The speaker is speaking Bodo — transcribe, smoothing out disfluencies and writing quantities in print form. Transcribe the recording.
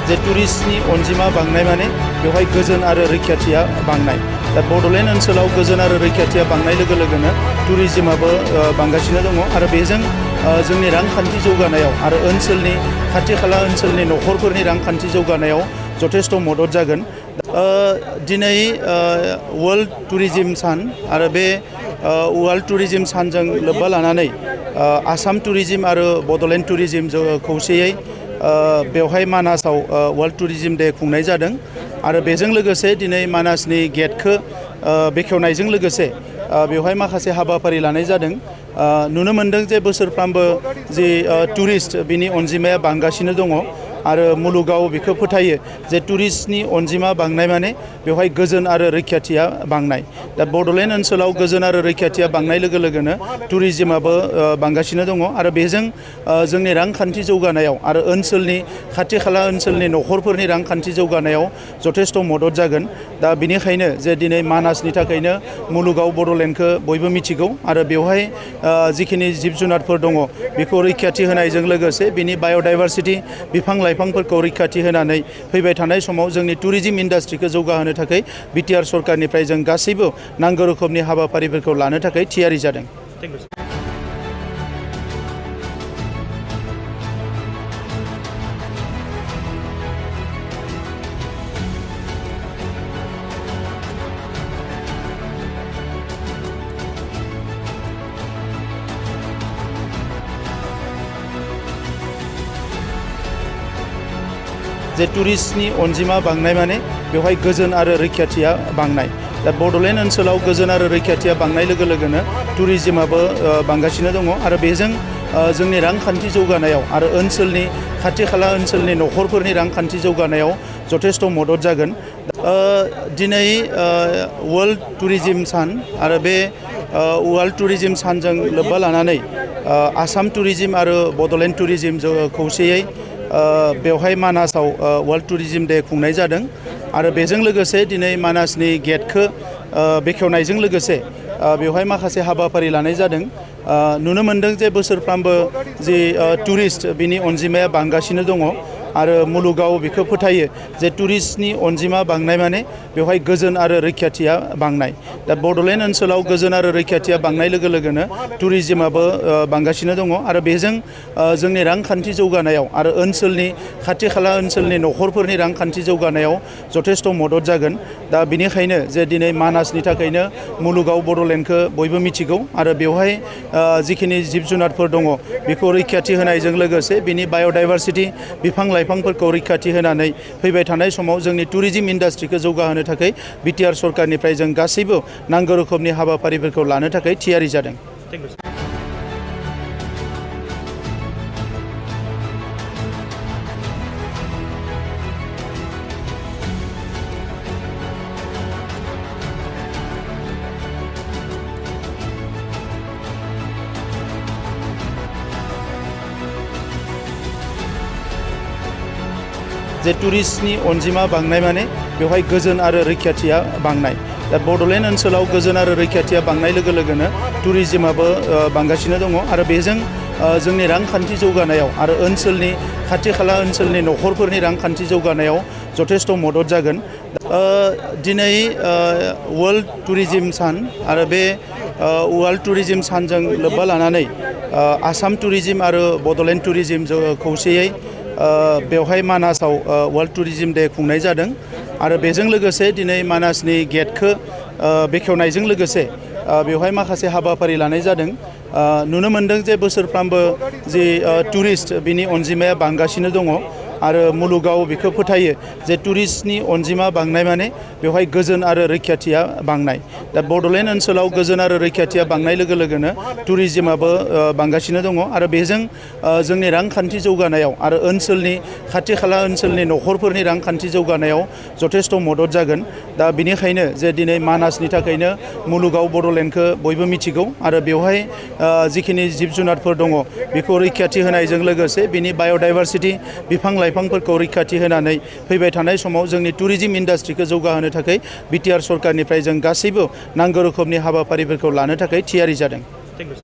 जे टुरिस्टनि अनजिमा बांनाय माने बेवहाय गोजोन आरो रैखाथिया बांनाय। दा बड'लेण्ड ओनसोलाव गोजोन आरो रैखाथिया बांनाय लोगो लोगोनो टुरिज्माबो बांगासिनो दङ आरो बेजों जोंनि रांखान्थि जौगानायाव आरो ओनसोलनि खाथि खाला ओनसोलनि न'खरफोरनि रांखान्थि जौगानायाव जथेस्थ' मदद जागोन। दिनै वर्ल्ड टुरिज्म सान आरो बे वर्ल्ड टुरिज्म सानजों लोब्बा लानानै आसाम टुरिज्म आरो बड'लेण्ड टुरिज्म खौसेयै बेवहाय मानासाव वर्ल्ड टुरिज्म डे खुंनाय जादों आरो बेजों लोगोसे दिनै मानासनि गेटखौ बेखेवनायजों लोगोसे बेवहाय माखासे हाबाफारि लानाय जादों। नुनो मोनदों जे बोसोरफ्रामबो जि टुरिस्ट बिनि अनजिमाया बांगासिनो दङ आरो मुलुगाव बेखौ फोथायो जे टुरिस्टनि अनजिमा बांनाय माने बेवहाय गोजोन आरो रैखाथिया बांनाय। दा बड'लेण्ड ओनसोलाव गोजोन आरो रैखाथिया बांनाय लोगो लोगोनो टुरिज्माबो बांगासिनो दङ आरो बेजों जोंनि रांखान्थि जौगानायाव आरो ओनसोलनि खाथि खाला ओनसोलनि न'खरफोरनि रांखान्थि जौगानायाव जथेस्थ' मदद जागोन। दा बेनिखायनो जे दिनै मानासनि थाखायनो मुलुगाव बड'लेण्डखौ बयबो मिथिगौ आरो बेवहाय जिखिनि जिब जुनारफोर दङ बेखौ रैखाथि होनायजों लोगोसे बिनि बाय'डाइभारसिटि बिफां लाइफांफोरखौ रैखाथि होनानै फैबाय थानाय समाव जोंनि टुरिज्म इन्डास्ट्रिखौ जौगाहोनो थाखाय बिटिआर सरकारनिफ्राय जों गासैबो नांगौ रोखोमनि हाबाफारिफोरखौ लानो थाखाय थियारि जादों। जे टुरिस्टनि अनजिमा बांनाय माने बेवहाय गोजोन आरो रैखाथिया बांनाय। दा बड'लेण्ड ओनसोलाव गोजोन आरो रैखाथिया बांनाय लोगो लोगोनो टुरिज्माबो बांगासिनो दङ आरो बेजों जोंनि रांखान्थि जौगानायाव आरो ओनसोलनि खाथि खाला ओनसोलनि न'खरफोरनि रांखान्थि जौगानायाव जथेस्थ' मदद जागोन। दिनै वर्ल्ड टुरिज्म सान आरो बे वर्ल्ड टुरिज्म सानजों लोब्बा लानानै आसाम टुरिज्म आरो बड'लेण्ड टुरिज्म खौसेयै बेवहाय मानासाव वर्ल्ड टुरिज्म डे खुंनाय जादों आरो बेजों लोगोसे दिनै मानासनि गेटखौ बेखेवनायजों लोगोसे बेवहाय माखासे हाबाफारि लानाय जादों। नुनो मोनदों जे बोसोरफ्रामबो जि टुरिस्ट बिनि अनजिमाया बांगासिनो दङ आरो मुलुगाव बेखौ फोथायो जे टुरिस्टनि अनजिमा बांनाय माने बेवहाय गोजोन आरो रैखाथिया बांनाय। दा बड'लेण्ड ओनसोलाव गोजोन आरो रैखाथिया बांनाय लोगो लोगोनो टुरिज्माबो बांगासिनो दङ आरो बेजों जोंनि रांखान्थि जौगानायाव आरो ओनसोलनि खाथि खाला ओनसोलनि न'खरफोरनि रांखान्थि जौगानायाव जथेस्थ' मदद जागोन। दा बेनिखायनो जे दिनै मानासनि थाखायनो मुलुगाव बड'लेण्डखौ बयबो मिथिगौ आरो बेवहाय जिखिनि जिब जुनारफोर दङ बेखौ रैखाथि होनायजों लोगोसे बिनि बाय'डाइभारसिटि बिफां लाइफांफोरखौ रैखाथि होनानै फैबाय थानाय समाव जोंनि टुरिज्म इन्डास्ट्रिखौ जौगाहोनो थाखाय बिटिआर सरकारनिफ्राय जों गासैबो नांगौ रोखोमनि हाबाफारिफोरखौ लानो थाखाय थियारि जादों। जे टुरिस्टनि अनजिमा बांनाय माने बेवहाय गोजोन आरो रैखाथिया बांनाय। दा बड'लेण्ड ओनसोलाव गोजोन आरो रैखाथिया बांनाय लोगो लोगोनो टुरिज्माबो बांगासिनो दङ आरो बेजों जोंनि रांखान्थि जौगानायाव आरो ओनसोलनि खाथि खाला ओनसोलनि न'खरफोरनि रांखान्थि जौगानायाव जथेस्थ' मदद जागोन। दिनै वर्ल्ड टुरिज्म सान आरो बे वर्ल्ड टुरिज्म सानजों लोब्बा लानानै आसाम टुरिज्म आरो बड'लेण्ड टुरिज्म खौसेयै बेवहाय मानासाव वर्ल्ड टुरिज्म डे खुंनाय जादों आरो बेजों लोगोसे दिनै मानासनि गेटखौ बेखेवनायजों लोगोसे बेवहाय माखासे हाबाफारि लानाय जादों। नुनो मोनदों जे बोसोरफ्रामबो जि टुरिस्ट बिनि अनजिमाया बांगासिनो दङ आरो मुलुगाव बेखौ फोथायो जे टुरिस्टनि अनजिमा बांनाय माने बेवहाय गोजोन आरो रैखाथिया बांनाय। दा बड'लेण्ड ओनसोलाव गोजोन आरो रैखाथिया बांनाय लोगो लोगोनो टुरिज्माबो बांगासिनो दङ आरो बेजों जोंनि रांखान्थि जौगानायाव आरो ओनसोलनि खाथि खाला ओनसोलनि न'खरफोरनि रांखान्थि जौगानायाव जथेस्थ' मदद जागोन। दा बेनिखायनो जे दिनै मानासनि थाखायनो मुलुगाव बड'लेण्डखौ बयबो मिथिगौ आरो बेवहाय जिखिनि जिब जुनारफोर दङ बेखौ रैखाथि होनायजों लोगोसे बिनि बाय'डाइभारसिटि बिफां लाइफांफोरखौ रैखाथि होनानै फैबाय थानाय समाव जोंनि टुरिज्म इन्डास्ट्रिखौ जौगाहोनो थाखाय बिटिआर सरकारनिफ्राय जों गासैबो नांगौ रोखोमनि हाबाफारिफोरखौ लानो थाखाय थियारि जादों।